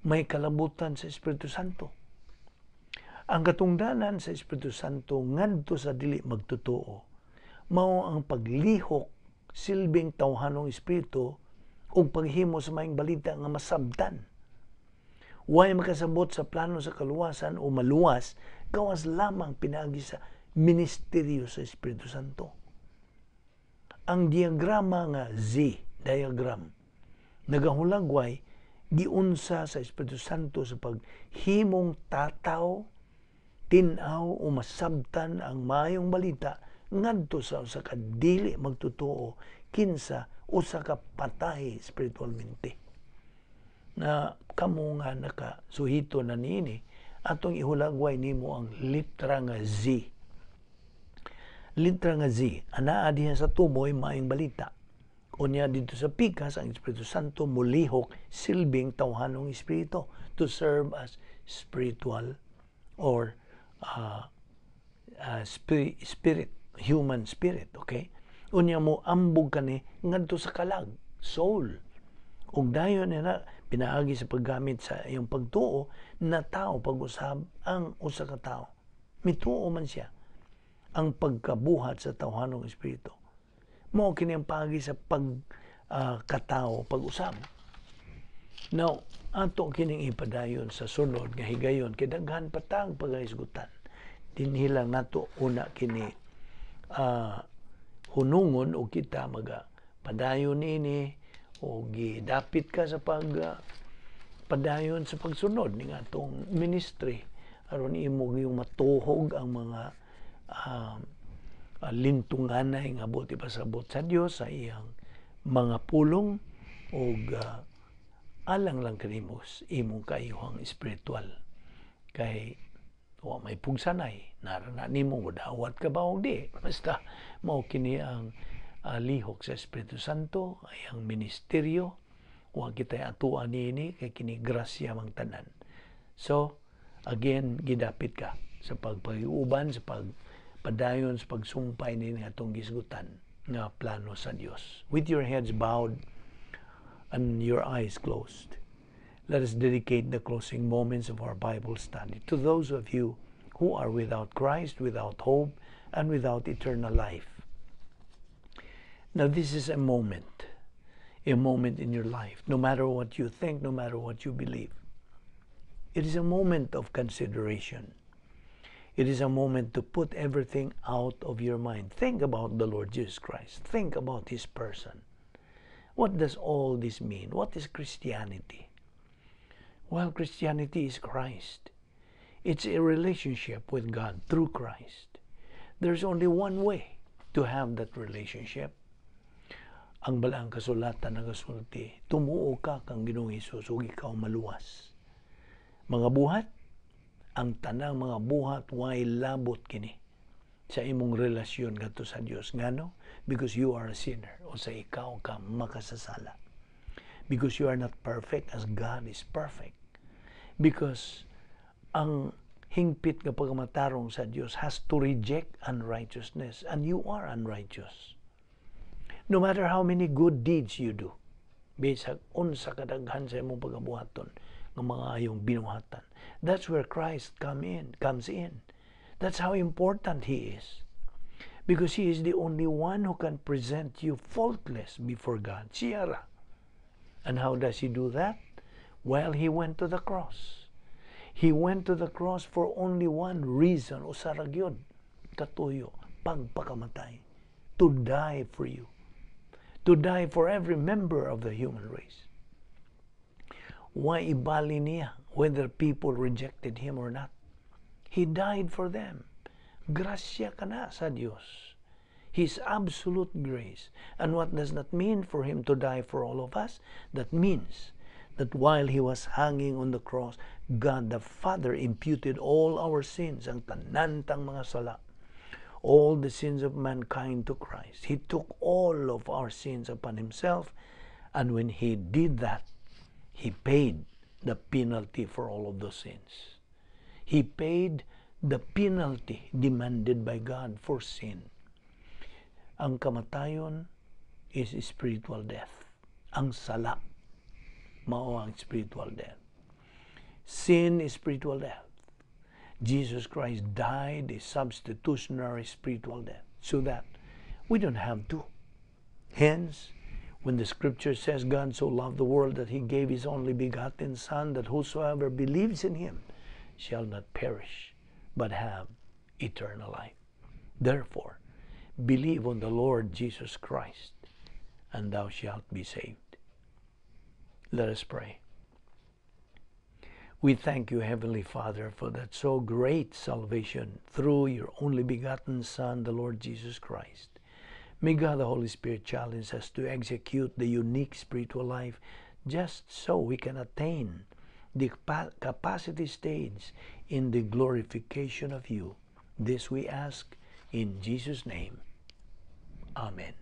may kalabutan sa Espiritu Santo. Ang katungdanan sa Espiritu Santo ngadto sa dili magtotoo mao ang paglihok silbing tawhanong espiritu ug paghimo sa maayong balita nga masabtan. Way makasabot sa plano sa kaluwasan o maluwas gawas lamang pinaagi sa ministeryo sa Espiritu Santo. Ang diagrama nga Z, diagram, nagahulagway giunsa sa Espiritu Santo sa paghimong tataw, tin-aw o masabtan ang maayong balita ngadto sa usa ka dili magtotoo, kinsa usa ka patay espiritualmente. Na kamo nga nakasuhito na niini, atong ihulagway nimo ang litra nga Z. Litra nga Z, anaa diha sa tumoy maayong balita. Unya dito sa pikas, ang Espiritu Santo mulihok silbing tawhanong espiritu to serve as spiritual or spirit, human spirit, okay? Unya mo ambog kani ngadto sa kalag, soul. Ug dayon nila pinaagi sa paggamit sa iyang pagtuo, natao pag-usab ang usa ka tawo. Mituo man siya ang pagkabuhat sa tawhanong espiritu. Mao kini ang paagi sa pag katao pag-usab. Now, ato kining ipadayon sa sunod nga higayon kay daghan pa tang pagahisgutan. Dinhi lang nato una kini hunungon og kita maga padayon ini o gidapit ka sa pag padayon sa pagsunod ning atong ministry aron imo yung matuhog ang mga lintunganay nga buot ipasabot sa Dios sa iyang mga pulong og alang lang kanimo imong kaayuhang espiritual, kay wa may pugsanay nara na nimo, dawat ka ba og di. Basta mao kini ang lihok sa Espiritu Santo ay ang ministeryo. Wa kita atuan niini kay kini grasya mang tanan. So again, gidapit ka sa pagpagiuban, sa pagpadayon sa pagsumpay nini atong gisgutan nga plano sa Dios. With your heads bowed and your eyes closed, let us dedicate the closing moments of our Bible study to those of you who are without Christ, without hope, and without eternal life. Now, this is a moment in your life, no matter what you think, no matter what you believe. It is a moment of consideration. It is a moment to put everything out of your mind. Think about the Lord Jesus Christ. Think about His person. What does all this mean? What is Christianity? Well, Christianity is Christ. It's a relationship with God through Christ. There's only one way to have that relationship. Ang Balaang Kasulatan nagasulti, tumuo ka kang Ginoong Hesus ug ikaw maluwas. Mga buhat, ang tanang mga buhat, way labot kini sa imong relasyon ngadto sa Dios. Ngano? Because you are a sinner o sa ikaw ka makasasala. Because you are not perfect as God is perfect. Because ang hingpit nga pagkamatarong sa Dios has to reject unrighteousness, and you are unrighteous. No matter how many good deeds you do, bisag unsa kadaghan sa imong pagabuhaton nga mga ayong binuhatan. That's where Christ comes in. That's how important He is. Because He is the only one who can present you faultless before God. Siya ra. And how does He do that? Well, He went to the cross. He went to the cross for only one reason, usa ra gyud katuyo, pagpakamatay. To die for you. To die for every member of the human race. Why ibali niya whether people rejected Him or not? He died for them. Grasya kana sa Dios. His absolute grace. And what does that mean for Him to die for all of us? That means that while He was hanging on the cross, God the Father imputed all our sins, ang tanan tang mga sala, all the sins of mankind to Christ. He took all of our sins upon Himself, and when He did that, He paid the penalty for all of those sins. He paid the penalty demanded by God for sin. Ang kamatayon is spiritual death. Ang sala, mao ang spiritual death. Sin is spiritual death. Jesus Christ died a substitutionary spiritual death so that we don't have to. Hence, when the Scripture says God so loved the world that He gave His only begotten Son, that whosoever believes in Him shall not perish, but have eternal life. Therefore, believe on the Lord Jesus Christ, and thou shalt be saved. Let us pray. We thank you, Heavenly Father, for that so great salvation through your only begotten Son, the Lord Jesus Christ. May God the Holy Spirit challenge us to execute the unique spiritual life just so we can attain the capacity stage in the glorification of you. This we ask in Jesus' name. Amen.